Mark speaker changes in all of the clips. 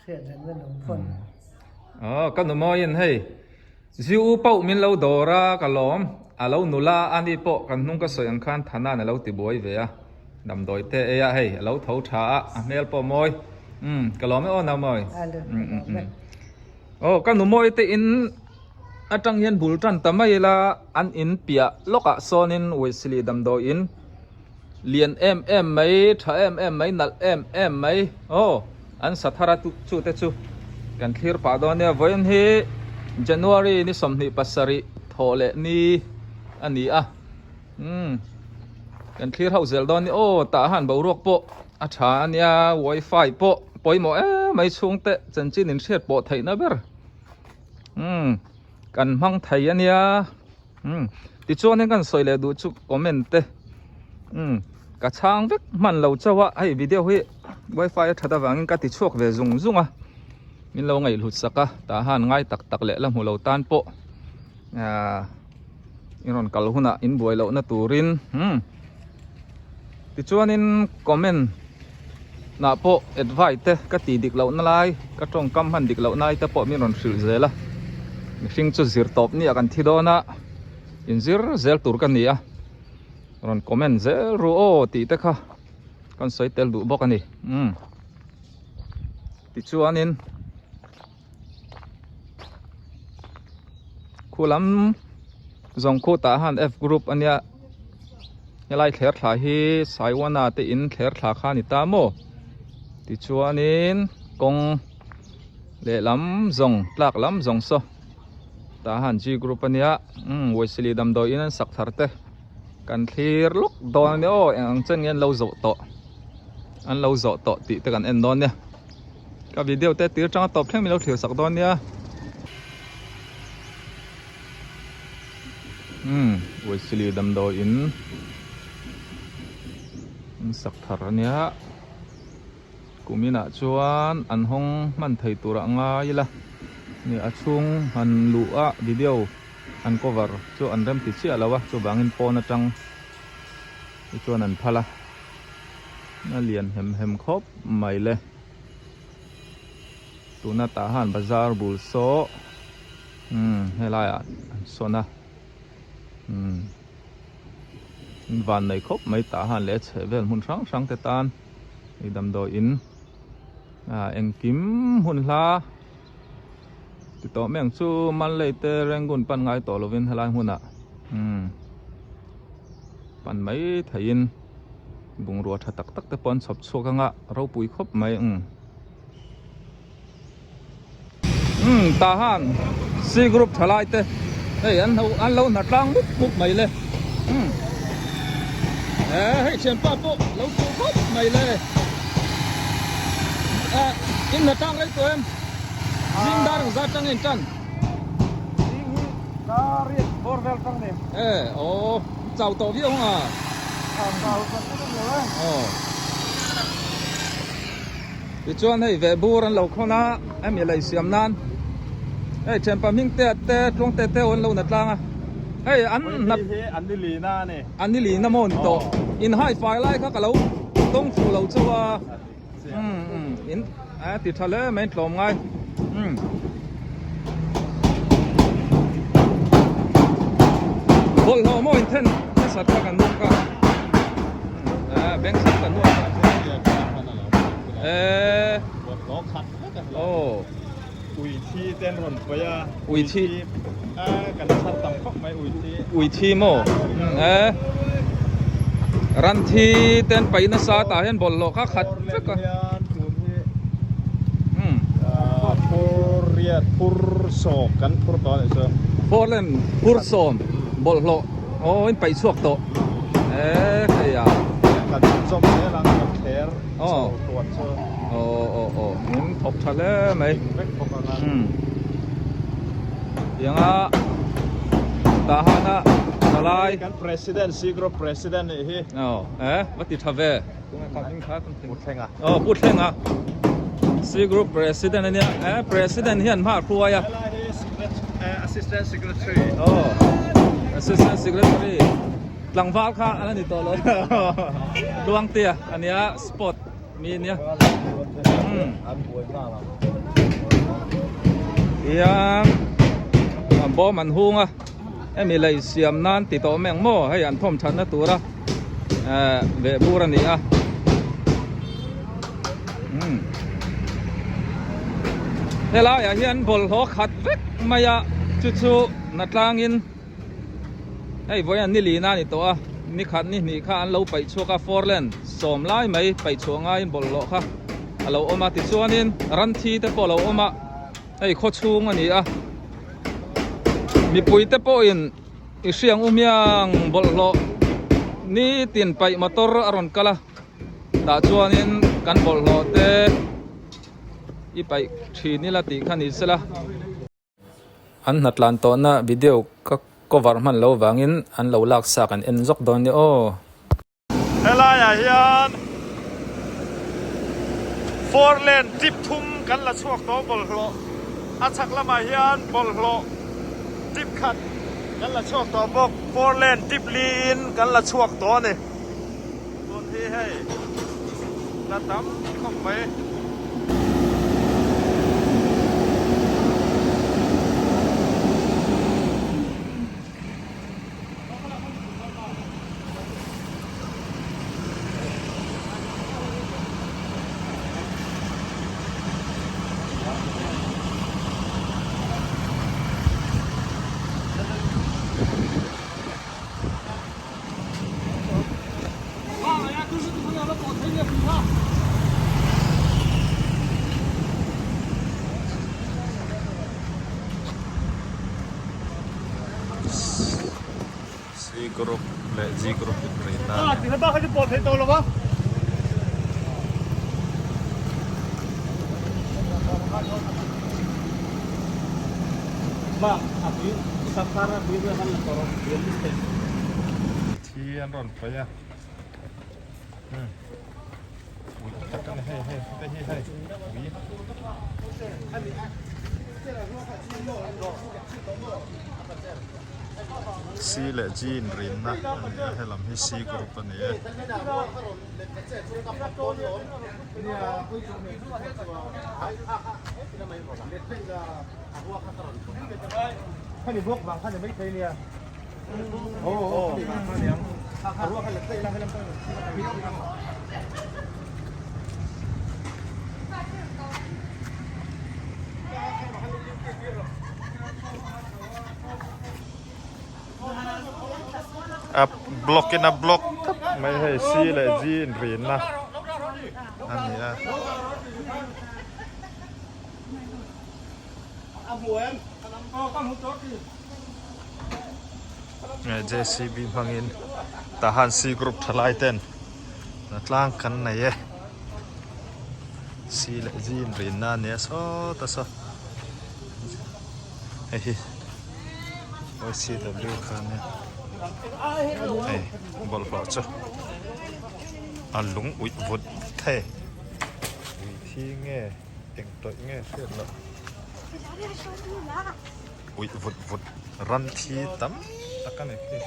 Speaker 1: Hriat reng na nung pawn.
Speaker 2: Aw ka nu mawiin hei Ziu u pauh min lo dawr a ka lawm a lo nula a ni pawh kan hnung ka sawi ang khan Thana'n a lo ti buai ve a damdawi te ei a hei a lo tho tha a a hmel pawh mawi umm ka lawm e aw nau mawi umm umm umm aw ka nu mawi te in atang hian bul tan ta mai ila an in piah lawkah sawnin Wesley damdawi in Lian em em mai, tha em em mai, nalh em em mai. Aw, an sa thar a chu te chu kan thlir pah dawn nia. Vawiin hi January ni 27 thawh leh ni a ni a. Umm, kan thlir hauh zel dawn ni. Aw, tah han boruak pawh a tha a nia, wifi pawh pawimawh em mai chhungte chanchin inhriat pawh theihna ber. Umm, kan hmang thei a nia. Umm tichuan in kan sawi leh duh chu comment te umm ka chhang vek hman lo chauh a hei video hi wifi a that avangin ka ti chhuak ve zung zung a min lo ngaihhlut sak a tah han ngai tak tak leh la hmu lo tan pawh ahh in rawn kal hunah in buai loh na turin umm tichuanin comment nah pawh advice te ka tih dik loh na lai ka tawngkam hman dik loh lai te pawh min rawn hrilh zel a mihring chu zir tawp ni a kan thi dawn a inzir zel tur ka ni a rawn comment zel ru aw tih te kha kan sawi tel duh bawk a ni umm tichuanin khu lam zawng khutah han F group a nia helai thler thla hi Saiwana te in thler thla kha a ni ta maw tichuanin kawng lehlam zawng tlak lam zawng saw tah han G group a nia umm Wesley damdawi in an sak thar te kan thlir lawk dawn a nia aw eng ang chen nge an lo zawh tawh an lo zawh tawh tih te kan en dawn nia. Ka video te tir tanga tawp thleng min lo thlir sak dawn nia. Umm Wesley damdawi in an sak thar ania kuminah chuan an hawng hman thei tur ah ngai ila ni a chhung han luh a video an cover chu an rem ti chiah lo a chuvangin pawn atang te chuan an phal a. A lian hem hem khawp mai le. Tuna tah han bazar bul saw umm helaiah an sawn a umm van nei khawp mai tah han leh chheh vel hmun hrang hrang te tan hei damdawi in ah engkim hun hla ti tawh mai ang chu Malay te Rangoon pan ngai tawh lovin helai hmunah umm pan mai theiin. Bungrua tha tak tak te pawh an chhawp chhuak anga ropui khawp mai umm. Umm tah han C group tha lai te hei an lo an lo hna tlang mup mup mai le umm e hei thianpa pawh lo chu khawp mai le eh in hna tlang rei tawh em zing dar ang zat tang in tan
Speaker 3: zing hi dar riat bawr vel tang ni
Speaker 2: e aw chau tawh viau ang a. Tichuan hei veh bur an lo khawn a hemi lei siam nan hei thianpa hming te te tluang te te an lo na tlang a hei an hnap an ni lina maw ni tawh in hai fai lai kha ka lo tawng fuh lo chauh a umm in a ti tha hle mai tlawm ngai umm. Bawlhhlawh maw inthen nasat kha kan bawk a bank sat kan nuam eh oh
Speaker 3: ui thi ten rawn pawi a
Speaker 2: ui thi
Speaker 3: kan chhar tam khawp mai ui thi
Speaker 2: ui thi maw eh ran thi ten paih nasa tah hian bawlhhlawh kha khat vek a.
Speaker 3: Phur riat phur sawm kan phur tawh a nih chu.
Speaker 2: Phur lem phur sawm bawlhhlawh aw in paih chhuak tawh e hei a.
Speaker 3: Kan chawm zel ang kan thler chho tuan chu.
Speaker 2: Aw aw aw in thawk tha hle mai.
Speaker 3: Vek bawk ang a.
Speaker 2: Tiang a tah han a thalai.
Speaker 3: Kan president C group president nih hi.
Speaker 2: Aw e va ti tha ve.
Speaker 3: Pu Thlenga.
Speaker 2: Aw Pu Thlenga. C Group President ania. Eh President hian hma a hruai a.
Speaker 3: Helai hi Assistant Secretary.
Speaker 2: Aw Assistant Secretary. Tlangval kha a la ni tawh lo. Tluangtea ania Sport mi nia Tiang bawm an hung a hemi lei siam nan ti tawh mai ang maw hei an thawm thatna tura ehh veh bur a ni a umm helai ah hian bawlhhlawh khat vek mai a chu chu natlangin. Hei vawiin ni lina a ni tawh a, ni khat ni hnih kha an lo paih chhuak a, four lane sawm lai mai paih chhuah ngaiin bawlhhlawh kha a lo awm a, tichuanin ran thi te pawh a lo awm a, hei khaw chhung a ni a, mipui te pawhin i hriang u miang bawlhhlawh nitin paih motor a rawn kal a, tah chuanin kan bawlhhlawh te i paih thin ila tih kha ni sela. An hnatlan tawhna video ka cover hman lo vangin an lo lak sak an en zawk dawn nia aw.
Speaker 3: Helaiah hian four lane tip thum kan la chhuak tawh bawlhhlawh a chhak lamah hian bawlhhlawh tip khat kan la chhuak tawh bawk four lane tip li in kan la chhuak tawh a ni tun hi hei la tam khawp mai. C group leh G group inrina a ni. Thi an rawn paih a umm ui tak a ni hei hei hei hi hei ui C leh G inrinna a ni a helam hi C group a ni e. A block in a block tlat mai hei C leh G inrinna a ni a. J_c_b hmangin tah han C group tha lai ten tlang kan nei e C leh G inrinna a nia sawt a saw hei hi y_c_w kha ania hei bawlhhlawh chu a lung uih vut thei ui thi nge eng tawih nge hriat loh. Uih vut vut ran thi tam tak a ni khi.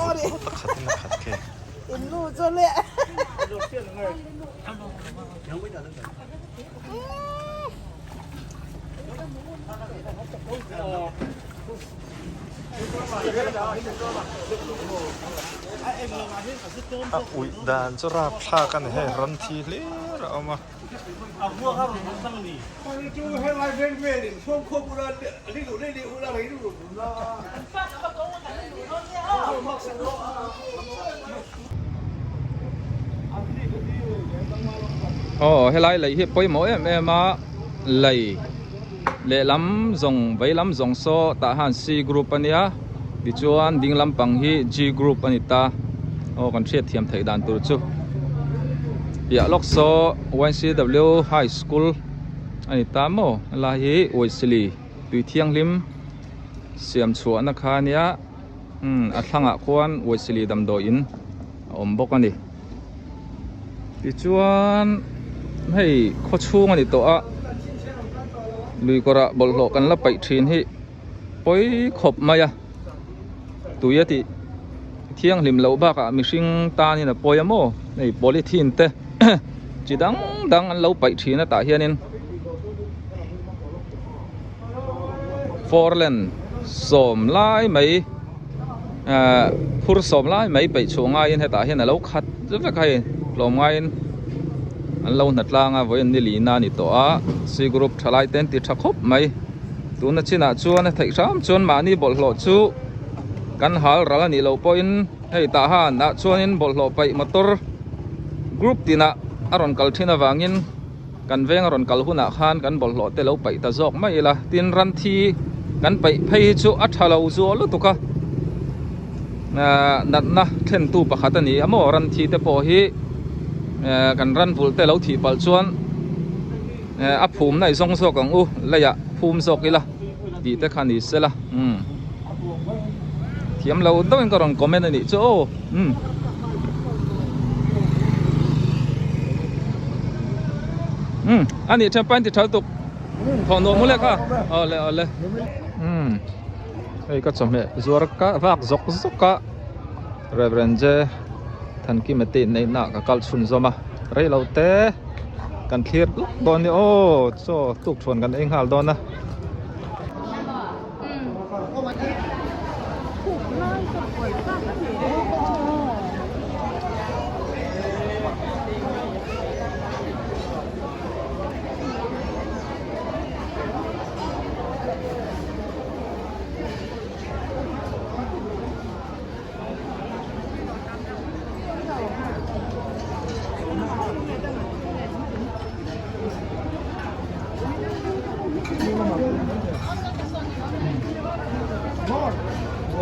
Speaker 3: Vut vut a khat in a khat khi. A uih dan chu rapthlak a ni hei ran thi hlir a awm a.
Speaker 2: Aw helai lei hi pawimawh em em a lei. Lehlam zawng vei lam zawng saw tah hian C group a nia tichuan ding lampang hi G group a ni ta aw kan hriat thiam theih dan tur chu piah lawk saw Y_C_W high school a ni ta maw helai hi Uaisili tui thianghlim siam chhuahna kha a nia umm a thlangah khuan Uaisili damdawiin a awm bawk a ni tichuan hei khaw chhung a ni tawh a lui kawrah bawlhhlawh kan la paih thin hi. pawi khawp mai a tui a tih thianghlim loh bakah mihring tanin a pawi a maw hei polythene te chi dang dang an lo paih thin a tah hianin four lane sawm lai mai ahh phur sawm lai mai peih chhuah ngaiin hetah hian a lo khat vek a hei tlawm ngaiin an lo hna tlang a vawiin ni lina a ni tawh a c group thalai te an ti tha khawp mai tuna chinah chuan a theih hram chuan mahni bawlhhlawh chu kan hal ral a nih loh pawhin hei tah han ah chuanin bawlhhlawh paih motor group tinah a rawn kal thin avangin Kan veng a rawn kal hunah khan kan bawlhhlawh te lo paih ta zawk mai ila, tin ran thi kan paih phei hi chu a tha lo zual lutuk a, natna thlentu pakhat a ni a maw ran thi te pawh hi kan ran vulh te lo thih palh chuan a phum na i zawng zawk ang u, leiah phum zawk ila tih te kha ni sela umm thiam lo deuhin ka rawn comment a nih chu aw umm. Umm a nih then pain ti tha lutuk thawh nuam mawle kha awle awle umm hei ka chawhmeh zuar ka vak zawk zawk a Reverend J Thankima te inneih na ka kal chhun zawm a rei lo te kan thlir lawk dawn nia aw chaw tuk thuan kan ei nghal dawn a.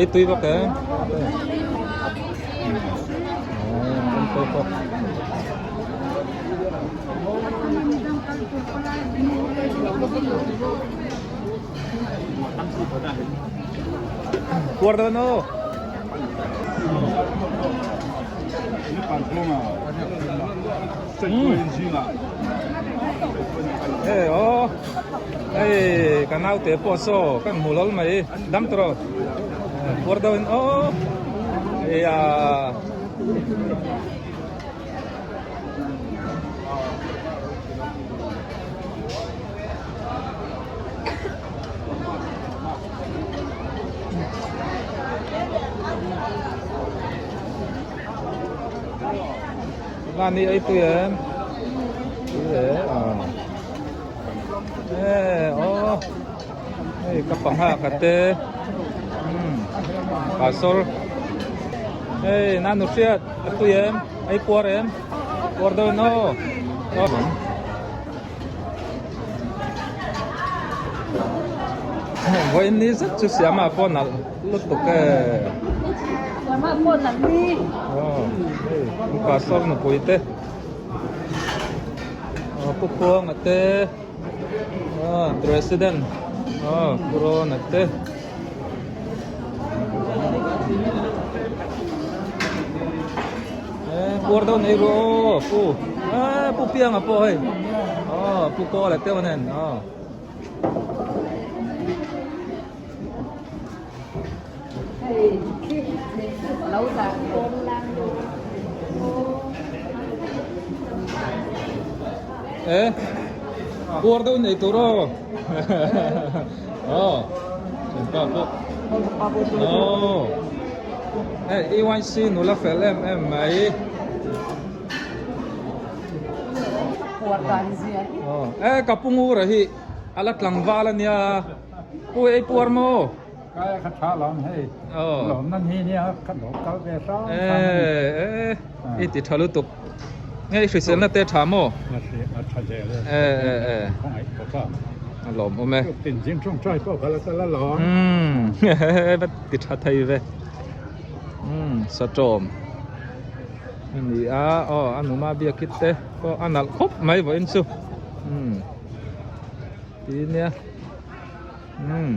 Speaker 2: Ei tui bawk e Puar dawn aw. Hey oh hey ka nau te pawh saw kan hmu lawlh mai dam tawh puar deuh in aw hei a Lan hi ei tui em tui e a e aw hei ka pangha ka te umm pastor hei nanu hriat a tui em ei puar em puar dawn aw Vawiin ni zet chu Siama pawh nalh lutuk e.
Speaker 1: Siama pawh nalh ni.
Speaker 2: Aw, hei pastor nupui te. Aw Pu Khuanga te. Aw president. Aw Pu Rawna te. Puar deuh nei ru aw pu eh pu pianga pawh hei aw pu kawl a teuh nen aw. Eh puar deuh nei tur aw aw thianpa pawh aw. Hei EYC nula fel em em mai. Eh ka pu ngura hi a la tlangval a nia pu ei puar maw?
Speaker 4: Kai kha tha lawm hei. Lawm nan hi nia ka lo kal ve hrang hrang a ni.
Speaker 2: Eh eh i ti tha lutuk. Nge i hriselna te tha maw?
Speaker 4: A tha zel e.
Speaker 2: Eh eh eh.
Speaker 4: Khawngaih bawk a.
Speaker 2: A lawm awm e.
Speaker 4: Tin zing tawngtai pawh ka la tal a lawm.
Speaker 2: Umm va ti tha thei ve. Umm satawm a ni a aw a numa biakit te pawh a nalh khawp mai vawiin chu. Umm ti nia. Umm.